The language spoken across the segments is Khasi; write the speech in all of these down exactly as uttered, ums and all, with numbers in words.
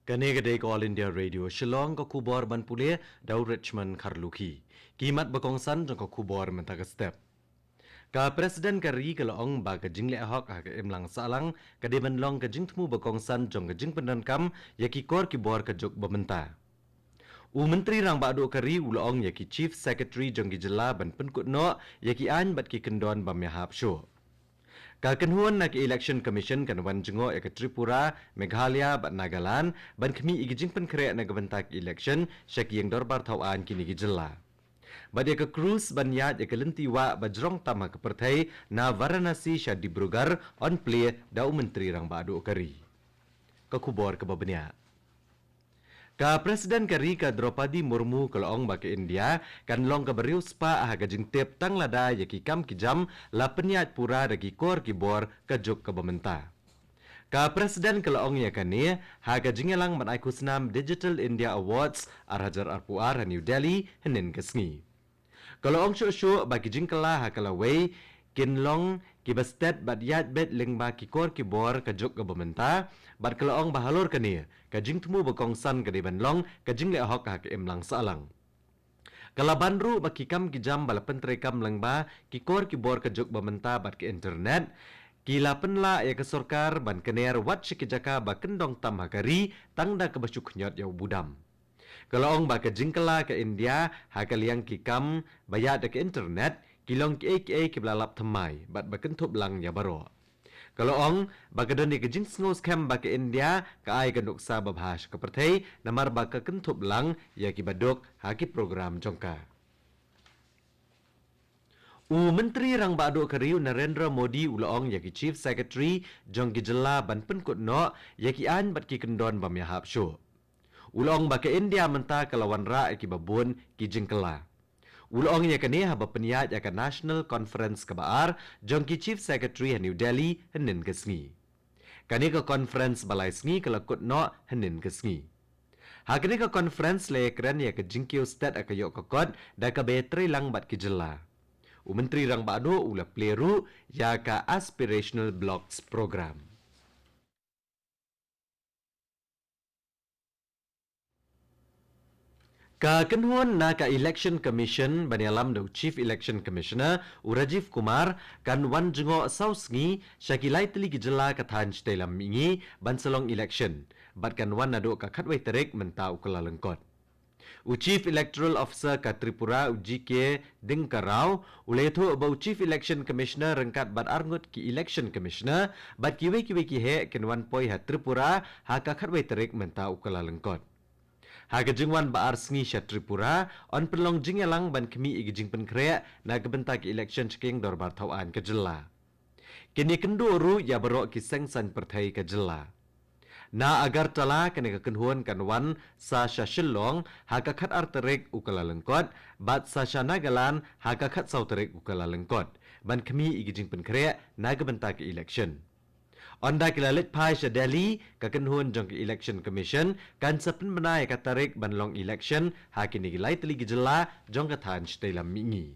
Kane ka dei ka All India Radio Shillong, ka khubor ban pule da u Richmond Kharlukhi. Ki mat ba kongsan jong ka khubor mynta ka step. Ka President ka ri ka la ong ba ka jingleh hok ha ka imlang sahlang ka dei ban long ka jingthmu ba kongsan jong ka jingpyndonkam ïa ki kor ki bor ka juk ba mynta. U Myntri Rangbah Duh ka ri u la ong ïa ki Chief Secretary jong ki jylla ban pynkut noh ïa ki aiñ bad ki kyndon bym ïahap shuh. Ka kynhun na ka Election Commission kan wan jngoh ïa ka Tripura, Meghalaya bad Nagaland ban khmih ïa ki jingpynkhreh na ka bynta ka election sha ki ïing dorbar thaw aiñ kine ki jylla. Bad ïa ka cruise ban ïaid ïa ka lynti wah ba jrong tam ha ka pyrthei na Varanasi sha Dibrugarh yn plie da u Myntri Rangbah Duh ka ri. Ka khubor kaba bniah. Ka President ka ri ka Draupadi Murmu ka la ong ba ka India kan long kaba riewspah ha ka jingtip tang lada ïa ki kam ki jam la pynïaid pura da ki kor ki bor ka juk kaba mynta. Ka President ka la ong ïa kane ha ka jingïalang ban ai khusnam Digital India Awards ar hajar arphew ar ha New Delhi hynnin ka sngi. Ka la ong shuh shuh ba ki jingkylla ha ka lawei kin long kiba stet bad ïaid beit lyngba ki kor ki bor ka juk kaba mynta, bad ka la ong ba halor kane ka jingthmu ba kongsan ka dei ban long ka jingleh hok ha ka imlang sahlang. Ka la ban ruh ba ki kam ki jam ba la pyntreikam lyngba ki kor ki bor ka juk ba mynta bad ka internet ki la pynlah ïa ka sorkar ban kner wat sha ki jaka ba kyndong tam ha ka ri tang da kaba shu khñiot ïa u budam. Ka la ong ba ka jingkylla ka India ha ka liang ki kam ba ïaid da ka internet ki long kiei kiei kiba la lap thymmai bad ba kynthup lang ïa baroh. Ka la ong ba ka don ïa ka jingsngewskhem ba ka India ka ai ka nuksa babha sha ka pyrthei namar ba ka kynthup lang ïa kiba duk ha ki program jong ka. U Myntri Rangbah Duh ka ri u Narendra Modi u la ong ïa ki Chief Secretary jong ki jylla ban pynkut noh ïa ki aiñ bad ki kyndon bym ïahap shuh. U la ong ba ka India mynta ka la wanrah ïa kiba bun ki jingkylla. U la ong ïa kane haba pynïaid ïa ka National Conference kaba ar jong ki Chief Secretary ha New Delhi hynnin ka sngi. Kane ka conference ba lai sngi ka la kut noh hynnin ka sngi. Ha kane ka conference la ïakren ïa ka jingkiew stet ha ka ïoh ka kot da kaba ïatreilang bad ki jylla. U Myntri Rangbah Duh u la plie ruh ïa ka Aspirational Blocks Program. Ka kynhun na ka Election Commission ban ïalam da u Chief Election Commissioner u Rajiv Kumar kan wan jngoh saw sngi sha ki lai tylli ki jylla ka thaiñ shatei lam mihngi ban sa long election bad kan wan naduh ka khatwei tarik mynta u Kyllalyngkot. U Chief Electoral Officer ka Tripura u G K Dinkarao u la ïathuh ba u Chief Election Commissioner ryngkat bad arngut ki Election Commissioner bad kiwei kiwei ki heh kin wan poi ha Tripura ha ka khatwei tarik mynta u Kyllalyngkot. Ha ka jingwan ba ar sngi sha Tripura yn pynlong jingïalang ban khmih ïa ka jingpynkhreh na ka bynta ka election sha ki ïing dorbar thaw aiñ ka jylla. Kin ïakynduh ruh ïa baroh ki seng saiñ pyrthei ka jylla. Na Agartala kane ka kynhun kan wan sa sha Shillong ha ka khatar tarik u Kyllalyngkot bad sa sha Nagaland ha ka khatsaw tarik u Kyllalyngkot ban khmih ïa ka jingpynkhreh na ka bynta ka election. Ynda ki la leit phai sha Delhi, ka kynhun jong ka Election Commission kan sa pynbna ïa ka tarik ban long election ha kine ki lai tylli ki jylla jong ka thaiñ shatei lam mihngi.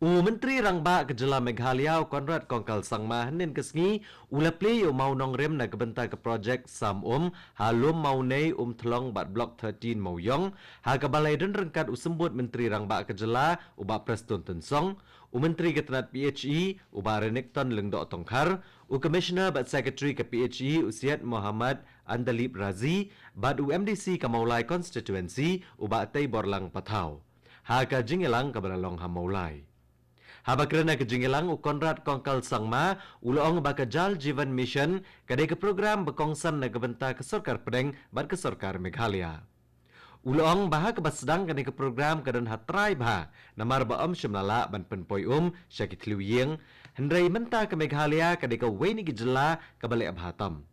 U Myntri Rangbah ka jylla Meghalaya u Conrad Kongkal Sangma hynnin ka sngi u la plie ïa u mawnongrim na ka bynta ka projek Sam Um ha Lum Mawnei Umthlong bad Block thirteen Mawiong ha kaba la ïadon ryngkat u Symbud Myntri Rangbah ka jylla u Bah Prestone Tynsong, u Myntri ka tnat P H E u Bah Renikton Lyngdoh Tongkhar, u Commissioner bad Secretary ka P H E u Syed Mohammad Andalib Razi bad u M D C ka Mawlai Constituency u Bah Teiborlang Pathaw. Ha ka jingïalang kaba la long ha Mawlai. Haba kren ha ka jingïalang u Conrad Kongkal Sangma u la ong ba ka Jal Jeevan Mission ka dei ka program ba kongsan na ka bynta ka sorkar pdeng bad ka sorkar Meghalaya. U la ong ba ha kaba sdang kane ka program ka don ha trai bha namar ba ym shym la lah ban pynpoi um sha ki thliew ïing, hynrei mynta ka Meghalaya ka dei kawei na ki jylla kaba leh bha tam.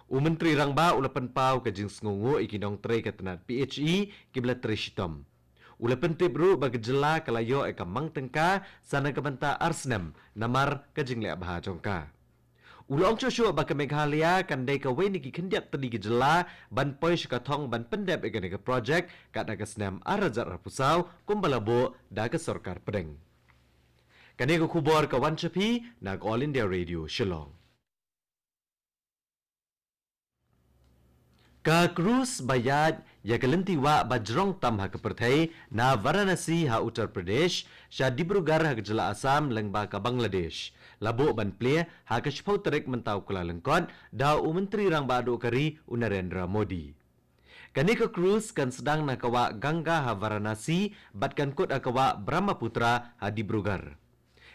U Myntri Rangbah u la pynpaw ka jingsngewnguh ïa ki nongtrei ka tnat P H E kiba la trei shitom. U la pyntip ruh ba ka jylla ka la ïoh ïa ka mang tyngka sa na ka bynta ar snem namar ka jingleh bha jong ka. U la ong shuh shuh ba ka Meghalaya kan dei kawei na ki khyndiat tylli ki jylla ban poi sha ka thong ban pyndep ïa kane ka projek katba ka snem ar hajar arphew saw kumba la buh da ka sorkar pdeng. Kane ka khubor ka wan sha phi na ka All India Radio Shillong. Ka cruise ba ïaid ïa ka lynti wah ba jrong tam ha ka pyrthei na Varanasi ha Uttar Pradesh sha Dibrugarh ha ka jylla Assam lyngba ka Bangladesh la buh ban plie ha ka shiphew tarik mynta u Kyllalyngkot da u Myntri Rangbah Duh ka ri u Narendra Modi. Kane ka cruise kan sdang na ka wah Ganga ha Varanasi bad kan kut ha ka wah Brahmaputra ha Dibrugarh.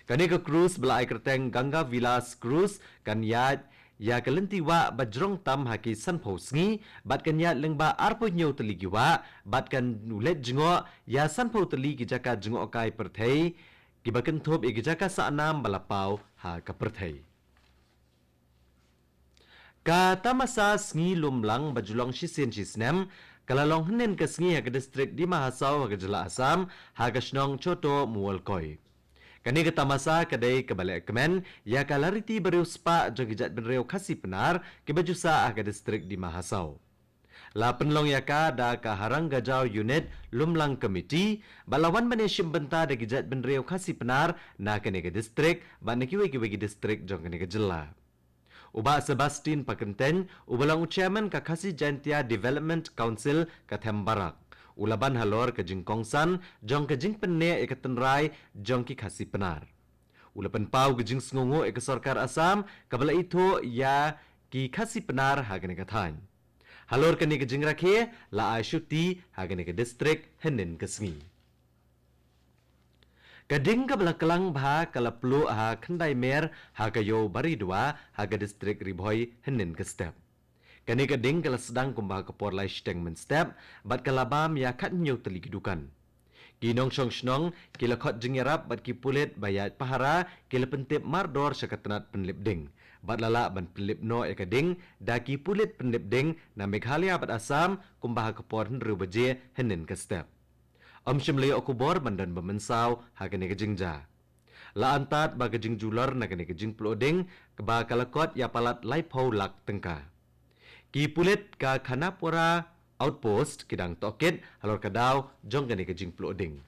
Kane ka cruise ba la ai kyrteng Ganga Vilas Cruise kan ïaid ïa ka lynti wah ba jrong tam ha ki sanphew sngi bad kan ïaid lyngba arphew hynñiew tylli ki wah bad kan leit jngoh ïa sanphew tylli ki jaka jngohkai pyrthei kiba kynthup ïa ki jaka sahnam ba la paw ha ka pyrthei. Ka tamasa sngi lumlang ba ju long shisien shisnem ka la long hynnin ka sngi ha ka distrik Dima Hasao ha ka jylla Assam ha ka shnong Choto Muolkoi. Kane ka tamasa ka dei kaba lehkmen ïa ka lariti ba riewspah jong ki jaitbynriew Khasi Pnar kiba ju sah ha ka distrik Dima Hasao. La pynlong ïa ka da ka Harangajao Unit Lumlang Committee bad la wan ban ïashim bynta da ki jaitbynriew Khasi Pnar na kane ka distrik bad na kiwei kiwei ki distrik jong kane ka jylla. U Bah Sebastian Pakyntein uba long u Chairman ka Khasi Jaintia Development Council ka Thembarak u la ban halor ka jingkongsan jong ka jingpynneh ïa ka tynrai jong ki Khasi Pnar. U la pynpaw ka jingsngewnguh ïa ka sorkar Assam kaba la ithuh ïa ki Khasi Pnar ha kane ka thaiñ. Halor kane ka jingrakhe la ai shuti ha kane ka distrik hynnin ka sngi. Ka ding kaba la klang bha ka la pluh ha Khyndai Mer ha ka Ïew Baridua ha ka distrik Ri Bhoi hynnin ka step. Kane ka ding ka la sdang kumba ha ka por lai shiteng mynstep bad ka la bam ïa khathynñiew tylli ki dukan. Ki nongshong shnong ki la khot jingïarap bad ki pulit ba ïaid pahara ki la pyntip mardor sha ka tnat pynlip ding bad la lah ban pynlip noh ïa ka ding da ki pulit pynlip ding na Meghalaya bad Assam kumba ha ka por hynriew baje hynnin ka step. Ym shym la ïoh khubor ban don ba mynsaw ha kane ka jingjia. La antad ba ka jingjulor na kane ka jingpluh ding kaba ka la kot ïa palat laiphew lak tyngka. Ki pulit ka Khanapura Outpost ki dang tohkit halor ka daw jong kane ka jingpluh ding.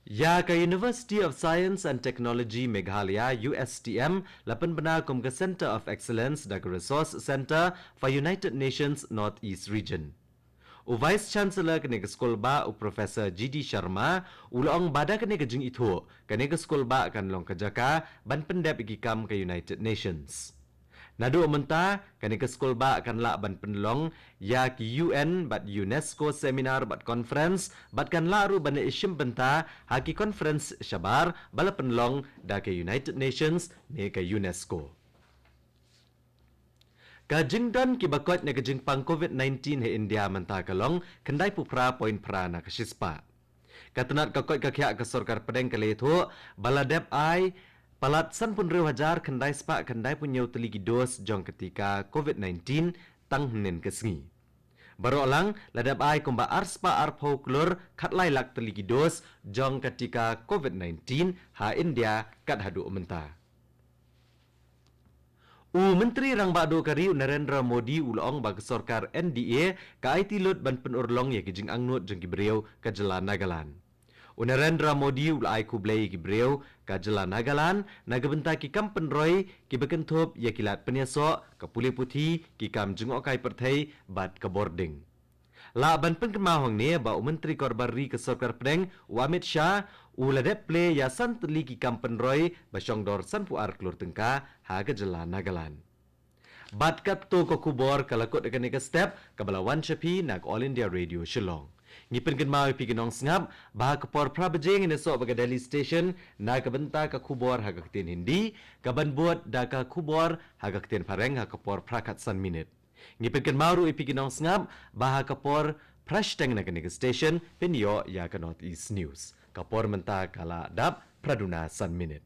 Ïa ka University of Science and Technology Meghalaya, U S T M, la pynbna kum ka Centre of Excellence da ka Resource Centre for United Nations North East Region. U Vice Chancellor kane ka skulbah u Professor G D Sharma u la ong ba da kane ka jingithuh kane ka skulbah kan long ka jaka ban pyndep ïa ki kam ka United Nations. Naduh mynta kane ka skulbah kan lah ban pynlong ïa ki U N bad UNESCO seminar bad conference bad kan lah ruh ban ïashim bynta ha ki conference shabar ba la pynlong da ka United Nations ne ka UNESCO. Ka jingdon kiba koit na ka jingpang COVID nineteen ha India mynta ka long khyndai phew phra point phra na ka shispah. Ka tnat ka koit ka khiah ka sorkar pdeng ka la ïathuh ba la dep ai palat sanphew hynriew hajar khyndai spah khyndai phew hynñiew tylli ki dos jong ka tika COVID nineteen tang hynnin ka sngi. Baroh lang la dep ai kumba arspah arphew klur khatlai lak tylli ki dos jong ka tika COVID nineteen ha India kat haduh mynta. U Myntri Rangbah Duh ka ri u Narendra Modi u la ong ba ka sorkar N D A ka aiti lut ban pynurlong ïa ki jingangnud jong ki briew ka jylla Nagaland. U Narendra Modi u la ai khublei ïa ki briew ka jylla Nagaland na ka bynta ki kam pynroi kiba kynthup ïa ki lad pynïasoh, ka pule puthi, ki kam jngohkai pyrthei bad ka bording. Lah ban pynkynmaw hangne ba u Myntri Korbar Ri ka Sorkar Pdeng u Amit Shah u la dep plie ïa san tylli ki kam pynroi ba shong dor sanphew ar klur tyngka ha ka jylla Nagaland. Bad katto ka khubor ka la kut ha kane ka step kaba la wan sha phi na ka All India Radio Shillong. Ngi pynkynmaw ïa phi ki nongsngap ba ha ka por phra baje ngin ïasoh bad ka Delhi Station na ka bynta ka khubor ha ka ktien Hindi, kaban bud da ka khubor ha ka ktien Phareng ha ka por phra khatsan minit. Ngi pynkynmaw ruh ïa phi ki nongsngap ba ha ka por phra shiteng na kane ka station phin ïoh ïa ka North East News. Ka por mynta ka la dap phra duna san minit.